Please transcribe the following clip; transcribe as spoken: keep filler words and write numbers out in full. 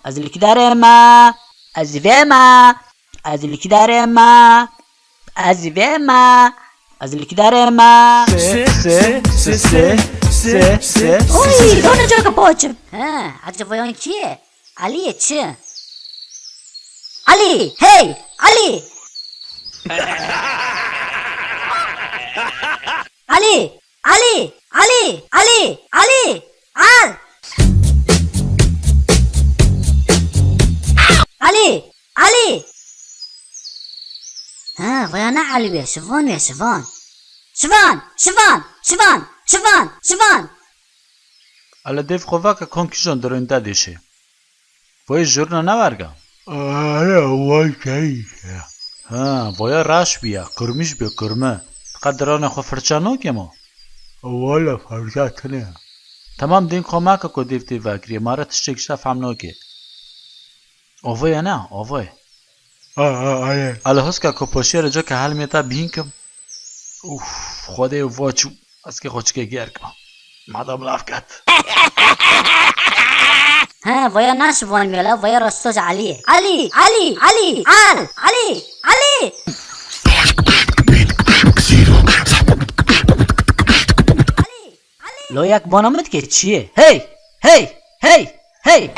Ez li kî derê me? Ez vê me? Ez li kî derê me? Ez vê me? Ez li kî derê me? Se, se, se, se, se, se, se. Oy, dona coka poçim. He, acaba yan kî ye? Alî ye çi? Alî, hey, Alî! Alî! Alî! Alî! Alî! Alî! Al! Alî! Alî! Ha, vaya ne Alî be, Şivan be, Şivan. Şivan! Şivan! Şivan! Şivan! Şivan! Ele dêv xwe veke kon kijan dirûn te dêşê. Voyê jurna newerga. Are, vay çayî. Ha, voya raş biya, kurmiş bi kurme. Qet dirana xwe firça noke mo? Wala firça tine. Tamam, dên xwe make ku dêv tê vekirî, ma re tiştek ji te fehm noke. Avoye ne, avoye. A, a, aye. Ala hoska ku poşiye re coka helmê te bihîn kim. Uf, Xwedê va çû. Ez kê xwe çikê gerk me. Madem laf ket. He, vaya naş van mela, vaya rasto ji Alî ye. Alî, Alî, Alî, al, Alî, Alî. Lo yak bana min dike çi ye? Hey, hey, hey, hey.